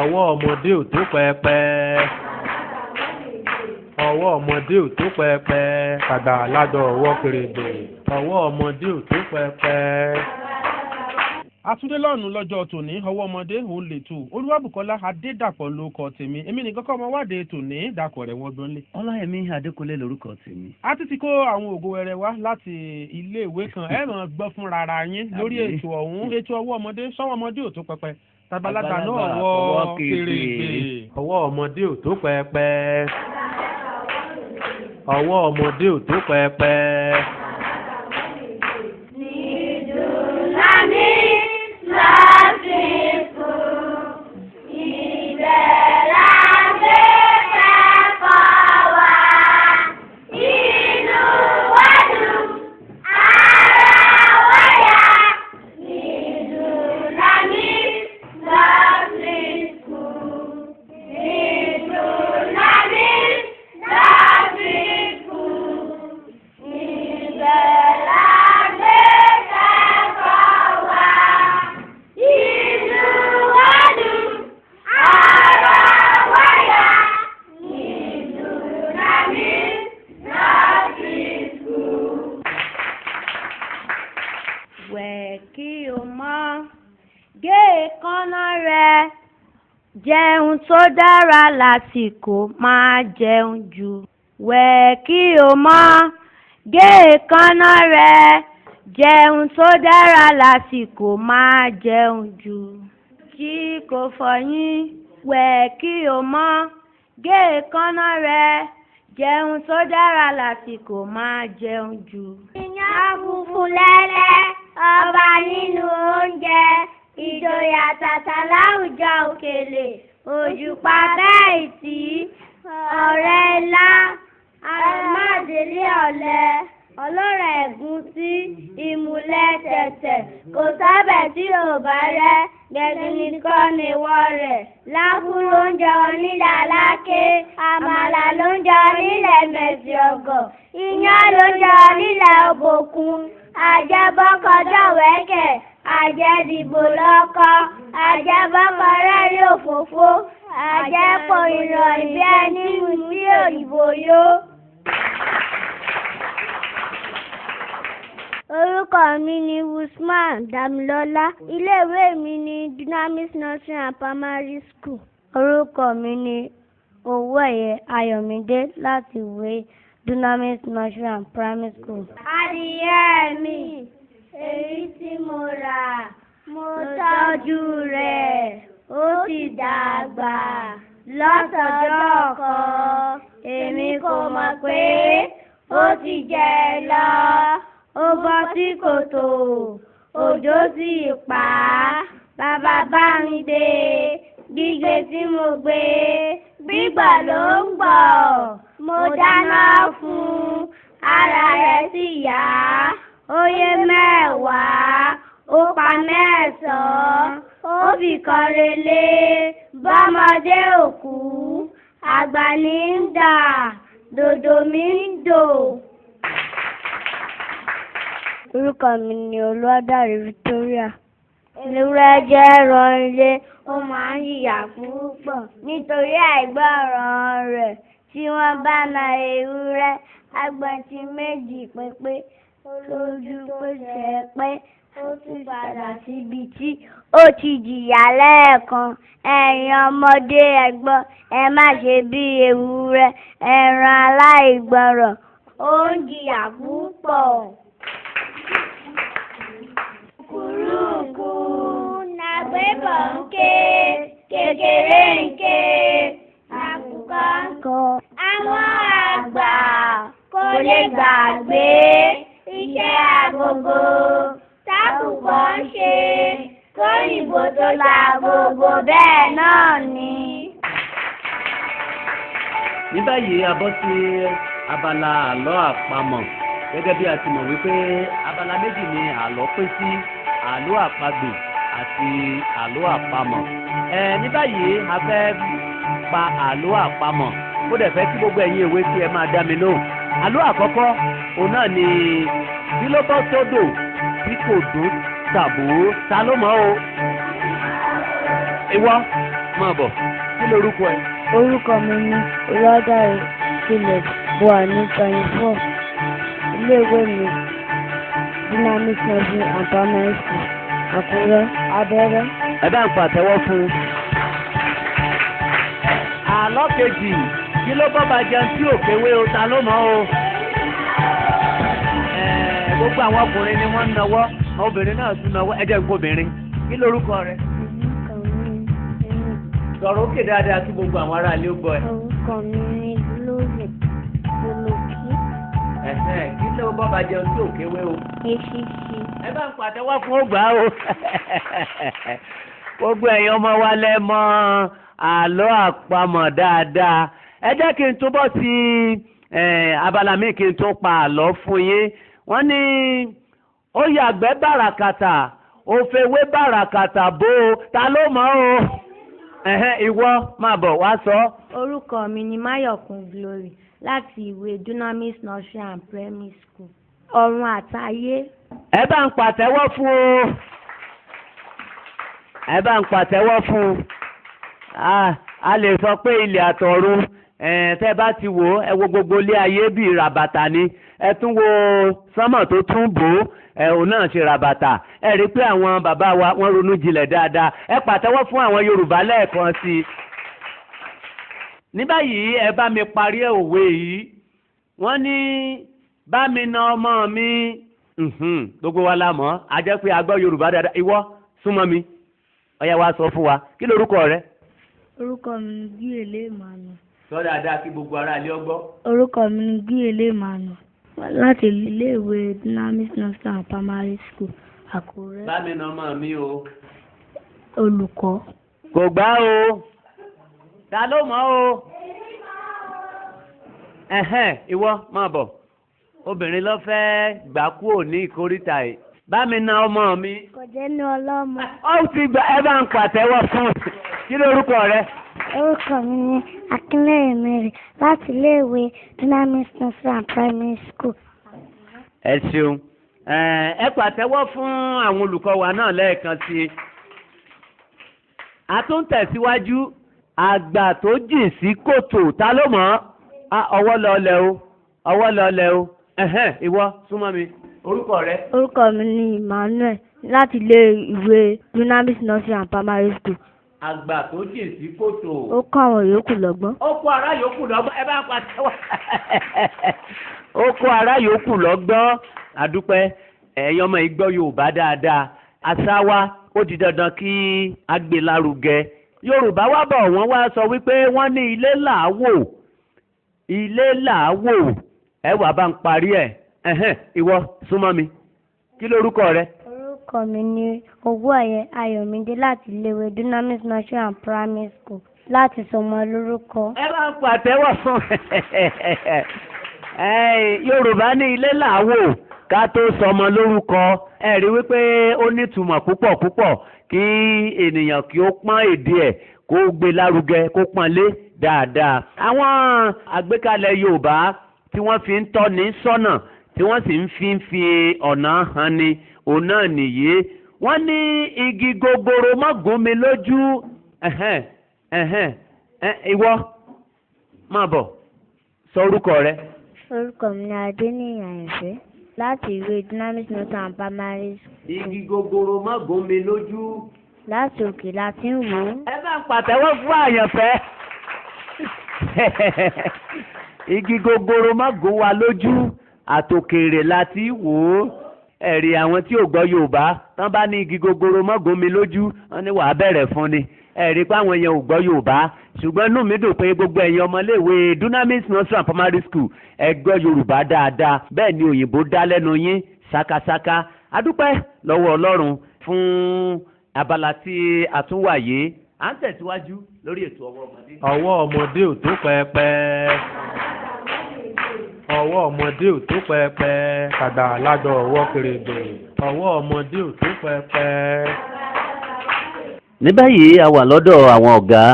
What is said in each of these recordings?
Ọwọ́ ọmọdé ò tó pẹpẹ, ọwọ́ ọmọdé ò tó pẹpẹ, tàgbàlagbà ọwọ́ kèrègbè, ọwọ́ ọmọdé ò tó pẹpẹ. Àtúndé lọ́nù lọ́jọ́ tòní, ọwọ́ ọmọdé òun lè tò. Olúwàbùkọ́lá Adédàpọ̀ ló kọ tèmi, èmi nìkan kọ́ ọmọ wáde tòní dàpọ̀ rẹ̀ wọ́n gbọ́n lé. Ọláyẹmí Adékúnlé lorúkọ tèmi. A ti ti kó àwọn ògo wẹrẹ wá láti iléèwé kan, ẹ máa gbọ́ fúnra ara yín lórí ètò ọ̀hún, ètò ọwọ́ ọmọdé sọ́wọ́ ọmọdé ò tó pẹpẹ, tàgbàlagbà náà wọ kèrègbè, ọwọ́ ọmọdé ò tó pẹpẹ, ọwọ́ ọmọdé ò tó pẹpẹ. Wẹ̀ kí o mọ́, gé èékánná rẹ, jẹun tó dára lásìkò, máa jẹun jù. Wẹ̀ kí o mọ́, gé èékánná rẹ, jẹun tó dára lásìkò, máa jẹun jù. Jí kò fọyín, wẹ̀ kí o mọ́, gé èékánná rẹ, jẹun tó dára lásìkò, máa jẹun jù. Iyán funfun lẹ́lẹ́, ọba nínú oúnjẹ, ìjòyè tàtà láwùjọ òkèlè, òjùpá bẹ́ẹ̀ ìtì, ọ̀rẹ́ ńlá, aládélé ọ̀lẹ, ọlọ́rọ̀ ẹ̀gúsí, ìmùlẹ̀ tẹ̀tẹ̀, kò sábẹ̀ tí ò bá rẹ́, gbẹ̀gìrì nìkan ni wọ́n rẹ̀. Láfú ló ń jẹun nílẹ̀ Aláké, àmàlà ló ń jẹun nílẹ̀ Mẹ̀sì Ọ̀gọ̀, iyán ló ń jẹun nílẹ̀ Òbòkun, àjẹbọ́kọjọ́ wẹ́kẹ̀, àjẹdìbò lọ́kọ, àjẹbọ́kọ rẹ́rìn òfófó, àjẹpọ̀ ìrọ̀ ìbí ẹni mutí òyìnbó yó. Orúkọ mi ni Usman Damilọ́lá. Iléèwé mi ni Dunamis Nursery and Primary School. Orúkọ mi ni Owóẹ̀yẹ Ayọ̀mídé láti ìwé Dunamis Nursery and Primary School. Adìyẹ mi, èyí tí mo rà, mo tọ́jú rẹ̀, ó sì dàgbà. Lọ́sọ̀ọ́jọ́ kan, èmi kò mọ̀ pé ó ti jẹ lọ. Ó bọ́ sí kòtò, òjò sì pa á. Bàbá bá mi gbé, gbígbé tí mo gbé, gbígbà ló ń gbọ̀. Mo dáná fún un, ara rẹ̀ sì yá. Ó yé 10, ó pa 9, ó fi kan relé. Bọ́mọdé ò kú, àgbà ní ń dà, dòdò mi ń dò. Orúkọ mi ni Olúwadáre Victoria. Ewúrẹ́ jẹ́ ẹran ilé, ó máa ń jìyà púpọ̀ nítorí àìgbọràn rẹ̀. Tí wọ́n bá na ewúrẹ́, agbọ̀n ti méjì pépé, lójú pèsè pé ó tún padà síbi tí ó ti jìyà lẹ́ẹ̀kan. Ẹ̀yin ọmọdé ẹ gbọ́, ẹ má ṣe bí ewúrẹ́, ẹran aláìgbọràn, ó ń jìyà púpọ̀. Kúrúkú nàgbébọ̀ ń ké, kékeré ń ké, àkùkọ ń kọ. Àwọn àgbà kò lè gbàgbé iṣẹ́ agogo tákùkọ ń ṣe, kóyìnbó tó làgógó bẹ́ẹ̀ náà ni. Ní báyìí a bọ́ sí abala àlọ́ àpamọ̀. Gẹ́gẹ́ bí a ti mọ̀ wípé abala méjì ni àlọ́ pín sí, àlọ́ àpagbè àti àlọ́ àpamọ̀. Ní báyìí a fẹ́ pa àlọ́ àpamọ̀. Ó dẹ̀ fẹ́ kí gbogbo ẹ̀yin èwe tí ẹ máa dá mi lóhùn. Àlọ́ àkọ́kọ́ òun náà ni bí ló bọ́ sódò tí kò dún tàbó, ta ló mọ̀ o? Ìwọ. Máa bọ̀, kí lorúkọ ẹ? Orúkọ mi ni Olùwádàrẹ Philip, mo wà ní 24, iléèwé mi Dynamic Nursery and Primary School, Àkúrẹ́. Abẹ́rẹ́. Ẹ bá ń pàtẹ́wọ́ fún un. Àlọ́ kejì, kí ló bọ́ba jẹun tí ò kéwé o? Ta ló mọ̀ o? Ẹ̀ẹ́, gbogbo àwọn ọkùnrin ni wọ́n ń nawọ́, obìnrin náà tún nawọ́. Ẹ jẹ́ gbogbo obìnrin. Kí lorúkọ rẹ? Sọ̀rọ̀ òkè dáadáa kí gbogbo àwọn aráalé ó gbọ́ ẹ. Orúkọ mi ni Glory Olókì. Ẹ̀hẹ́n, kí ló bọ́ba jẹun tí ò kéwé o? Eṣinṣin. Ẹ bá ń pàtẹ́wọ́ fún ògbà o. Gbogbo ẹ̀yin ọmọ wa lẹ mọ̀ àlọ́ àpamọ̀ dáadáa. Ẹ jẹ́ kí n túbọ̀ sí abala mi kí n tó pa àlọ́ fún yín. Wọ́n ní ó yàgbẹ́ bàràkàtà, ó fewé bàràkàtà bó o. Ta ló mọ̀ o? Ẹ̀hẹ́n, ìwọ máa bọ̀ wá sọ. Orúkọ mi ni Máyọ̀kún Glory láti ìwé Dunamis Nursery and Primary School. Ọ̀run àtayé. Ẹ bá ń pàtẹ́wọ́ fún o. Ẹ bá ń pàtẹ́wọ́ fún un. A lè sọ pé ilẹ̀ àtọ̀run, tẹ́ bá ti wò ó, ẹ wo gbogbo ilé ayé bíi ràbàtà ni. Ẹ tún wo sánmọ̀ tó tún bò ó, ẹ òun náà ṣe ràbàtà. Ẹ rí i pé àwọn bàbá wa wọ́n ronú jinlẹ̀ dáadáa. Ẹ pàtẹ́wọ́ fún àwọn Yorùbá lẹ́ẹ̀kan sí i. Ní báyìí, ẹ bá mi parí òwe yìí. Wọ́n ní bá mi na ọmọ mi. Gbogbo wa la mọ̀, a jẹ́ pé a gbọ́ Yorùbá dáadáa. Ìwọ súnmọ́ mi, ó yá wá sọ fún wa, kí lorúkọ rẹ? Orúkọ mi ni Gíèlé Emmanuel. Sọ dáadáa kí gbogbo ará ilé ọgbọ́. Orúkọ mi ni Gíèlé Emmanuel láti iléèwé Dunamis Nursery and Primary School, Àkúrẹ́. Bá mi na ọmọ mi o. Olùkọ́. Kò gbá o. Ta ló mọ̀ o? Ẹ̀hẹ́n, ìwọ máa bọ̀. Obìnrin ló fẹ́ gbà kúrò ní ìkóríta yìí. Bá mi na ọmọ mi. Kò jẹ́ ní ọlọ́mọ. Ó ti gbà, ẹ bá ń pàtẹ́wọ́ fún un. Kí lorúkọ rẹ? Orúkọ mi ni Akínlẹ́yẹ Mary láti iléèwé Dunamis Nursery and Primary School. Ẹ ṣeun. Ẹ pàtẹ́wọ́ fún àwọn olùkọ́ wa náà lẹ́ẹ̀kan sí i. A tún tẹ̀síwájú. Àgbà tó jìn sí kòtò, ta ló mọ̀ ọ́? Ọwọ́ lọlẹ̀ o, ọwọ́ lọlẹ̀ o. Ẹ̀hẹ́n, ìwọ súnmọ́ mi. Orúkọ rẹ? Orúkọ mi ni Emmanuel láti ilé ìwé Dunamis Nursery and Primary School. Àgbà tó jìn sí kòtò. Ó kọ́ àwọn yòókù lọ́gbọ́n. Ó kó ará yòókù lọ́gbọ́n. Ẹ bá ń pàtẹ́wọ́. Ó kó ará yòókù lọ́gbọ́n. Àdúpẹ́, ẹ̀yin ọmọ yìí gbọ́ Yorùbá dáadáa. Àṣà wa ó di dandan kí a gbé lárugẹ. Yorùbá wá bọ̀, wọ́n wá sọ wípé wọ́n ní ilé làá wò, ilé làá wò. Ẹ wà bá ń parí ẹ̀. Ẹ̀hẹ́n, ìwọ súnmọ́ mi. Kí lorúkọ rẹ? Orúkọ mi ni Owóẹ̀yẹ Ayọ̀mídé láti iléèwé Dunamis Nursery and Primary School láti sọmọ lórúkọ. Ẹ bá ń pàtẹ́wọ́ fún Yorùbá ní ilé làá wò ká tó sọmọ lórúkọ. Ẹ rí wípé ó nítumọ̀ púpọ̀ púpọ̀ kí ènìyàn kí ó pọ́n èdè ẹ̀, kó gbé lárugẹ, kó pọ́n lé dáadáa. Àwọn àgbékalẹ̀ Yorùbá tí wọ́n fi ń tọ́ni sọ́nà, tí wọ́n sì ń fi ọ̀nà hàn ni òun náà nìyí. Wọ́n ní igi gogoro má gún mi lójú. Ẹ̀hẹ́n, ẹ̀hẹ́n, ìwọ máa bọ̀, sọ orúkọ rẹ. Orúkọ mi ni Adéníyì Àyìnfẹ́ láti ìwé Dunamis Nursery and Primary School. Igi gogoro má gún mi lójú. Láti òkè la ti ń wò ó. Ẹ bá ń pàtẹ́wọ́ fún Àyànfẹ́. Igi gogoro má gún wa lójú, àtòkèrè la ti wò ó. Ẹ̀rí àwọn tí ò gbọ́ Yorùbá tán bá ní igi gogoro má gún mi lójú, wọ́n ní wàá bẹ̀rẹ̀ fún ni. Ẹ̀rí pé àwọn yẹn ò gbọ́ Yorùbá, ṣùgbọ́n inú mi dùn pé gbogbo ẹ̀yin ọmọléèwé Dunamis Nursery and Primary School ẹ gbọ́ Yorùbá dáadáa, bẹ́ẹ̀ ni òyìnbó dá lẹ́nu yín ṣákáṣáká. Adúpẹ́ lọ́wọ́ Ọlọ́run fún abala tí a tún wà yìí. À ń tẹ̀síwájú lórí ètò ọwọ́ ọmọdé. Ọwọ́ ọmọdé ò tó pẹpẹ. Ọwọ́ ọmọdé ò tó pẹpẹ. Àgbàlagbà ọwọ́ kèrègbè. Ọwọ́ ọmọdé ò tó pẹpẹ. Ní báyìí, a wà lọ́dọ̀ àwọn ọ̀gá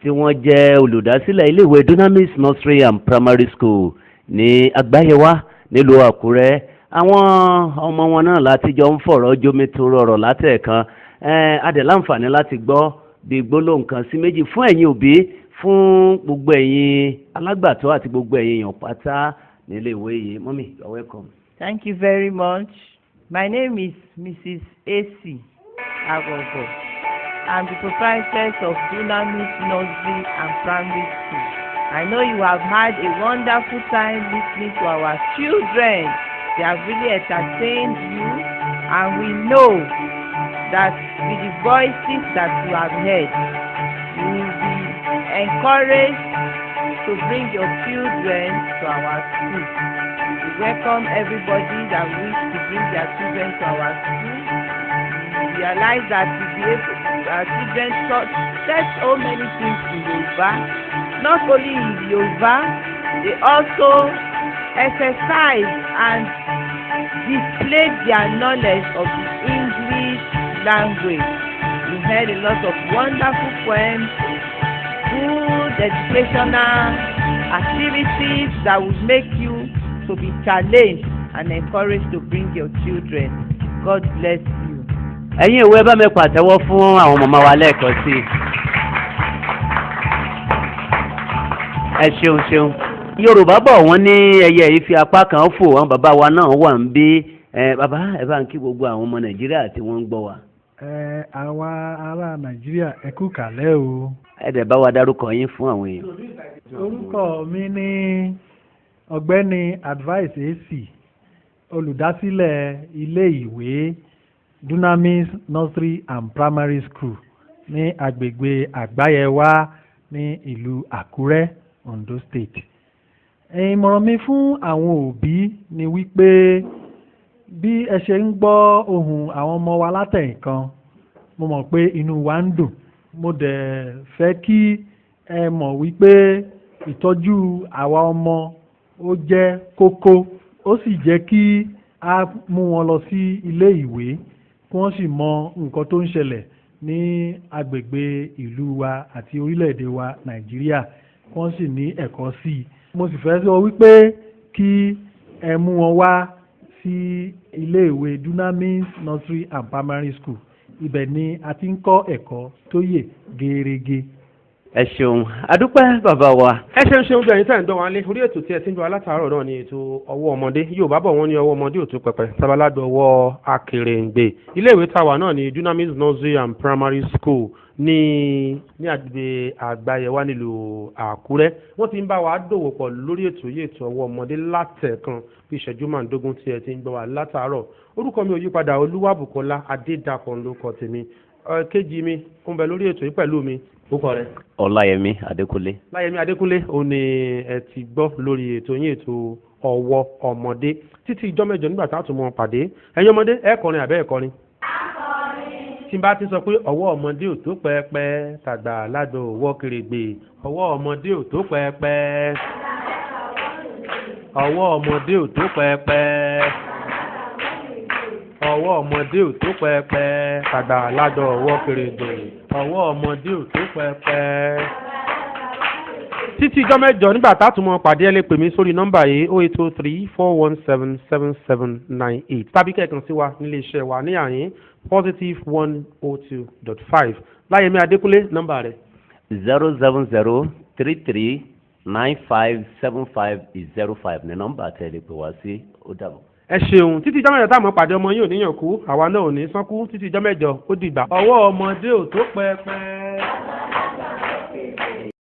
tí wọ́n jẹ́ olùdásílẹ̀ iléèwé Dunamis Nursery and Primary School ní Àgbáyéwá nílùú Àkúrẹ́. Àwọn ọmọ wọn náà láti jọ ń fọ̀rọ̀ jómi tó rọrọ̀ látẹ̀ẹ̀kan. A dẹ̀ láǹfààní láti gbọ́ Bí gbólóhùn kan sí méjì fún ẹ̀yin òbí, fún gbogbo ẹ̀yin alágbàtọ́ àti gbogbo ẹ̀yin èèyàn pátá nílé ìwé yìí. Mummy, you are welcome. Thank you very much. My name is Mrs. A.C. Agogo. I'm the proprietress of Dunamis Nursery and Primary School. I know you have had a wonderful time listening to our children. They have really entertained you, and we know that with the voices that you have heard, you will be encouraged to bring your children to our school. We welcome everybody that wish to bring their children to our school. We realize that we be able, our children taught said so many things in Yoruba. Not only in Yoruba, they also exercise and display their knowledge of the English language. We heard a lot of wonderful poems, good educational activities that will make you to be challenged and encouraged to bring your children. God bless you. Ẹ̀yin ìwé, bá mi pàtẹ́wọ́ fún àwọn màmá wa lẹ́ẹ̀kan sí i. Ẹ ṣeun ṣeun. Yorùbá bọ̀, wọ́n ní ẹyẹ yìí fi apá kan fò. Àwọn bàbá wa náà wà ń bí. Ẹ bàbá, ẹ bá ń kí gbogbo àwọn ọmọ Nàìjíríà tí wọ́n ń gbọ́ wa. Ẹ àwa ará Nàìjíríà, ẹ kú kàlẹ́ o. Ẹ dẹ̀ bá wa dárúkọ yín fún àwọn èèyàn. Orúkọ mi ní Ọ̀gbẹ́ni Advice AC, olùdásílẹ̀ ilé ìwé Dunamis Nursery and Primary School ní agbègbè Àgbáyẹwà ní ìlú Àkúrẹ́, Ondo State. Ìmọ̀ràn mi fún àwọn òbí ni wípé bí ẹ ṣe ń gbọ́ ohùn àwọn ọmọ wa látẹ̀ẹ̀kan, mo mọ̀ pé inú wa ń dùn. Mo dẹ̀ fẹ́ kí ẹ mọ̀ wípé ìtọ́jú àwa ọmọ ó jẹ́ kókó, ó sì jẹ́ kí a mú wọn lọ sí ilé ìwé kí wọ́n sì mọ nǹkan tó ń ṣẹlẹ̀ ní agbègbè ìlú wa àti orílẹ̀-èdè wa Nàìjíríà, kí wọ́n sì ní ẹ̀kọ́ sí i. Mo sì fẹ́ sọ wípé kí ẹ mú wọn wá sí iléèwé Dunamis Nursery and Primary School. Ibẹ̀ ni a ti ń kọ́ ẹ̀kọ́ tó yè gerege. Ẹ ṣeun, adúpẹ́ bàbá wa. Ẹ ṣeun ṣeun. Bí ẹ̀yin tẹ́ ń dán wa lé orí ètò tí ẹ ti ń dán wa látàárọ̀ náà ni ètò ọwọ́ ọmọdé. Yorùbá bọ̀, wọ́n ní ọwọ́ ọmọdé ò tó pẹpẹ, tabaládọ ọwọ́ akèrèǹgbè. Iléèwé táwa náà ní Dunamis Nursery and Primary School ní agbègbè Àgbáyẹwà nílùú Àkúrẹ́. Wọ́n ti ń bá wa dòwò pọ̀ lórí ètò yìí, ètò ọwọ́ ọmọdé, látẹ̀kan bí ìṣẹ́jú márùndógún tí ẹ ti ń gbọ́ wa látàárọ̀. Orúkọ mi ò yípadà, Olúwàbùkọ́lá Adédàpọ̀ lórúkọ tèmi. Kejì mi ń bẹ lórí ètò yìí pẹ̀lú mi, orúkọ rẹ̀? Ọláyẹmí Adékúnlé. Láyẹmí Adékúnlé òun ni ẹ ti gbọ́ lórí ètò yín, ètò ọwọ́ ọmọdé. Títí ìjọ́ mẹ́jọ nígbà tá a tún mọ pàdé. Ẹ̀yin ọmọdé, ẹ kọrin àbẹ́ ẹ kọrin? Tí n bá ti sọ pé ọwọ́ ọmọdé ò tó pẹpẹ, tàgbà ládò ọwọ́ kèrègbè, ọwọ́ ọmọdé ò tó pẹpẹ, ọwọ́ ọmọdé ò tó pẹpẹ, ọwọ́ ọmọdé ò tó pẹpẹ, tàgbà ládò ọwọ́ kèrègbè, ọwọ́ ọmọdé ò tó pẹpẹ. Títí ijọ́ mẹ́jọ nígbà tá a tún mọ pàdé, ẹ lè pè mí sórí nọ́mbà yìí, 08034177798, tàbí kẹ̀kan sí wa nílé iṣẹ́ wa ní àyín Positive 102.5. Láyẹ̀mí Adékúnlé, nọ́mbà rẹ̀? 07033957505 ní nọ́mbà tẹ́ lè pè wá sí. Ó dàbọ̀. Ẹ ṣeun. Títí ijọ́ mẹ́jọ táwọn pàdé, ọmọ yín ò níyàn kú, àwa náà ò ní sánkú. Títí ijọ́ mẹ́jọ, ó dìgbà. Ọwọ́ ọmọdé ò tó pẹpẹ.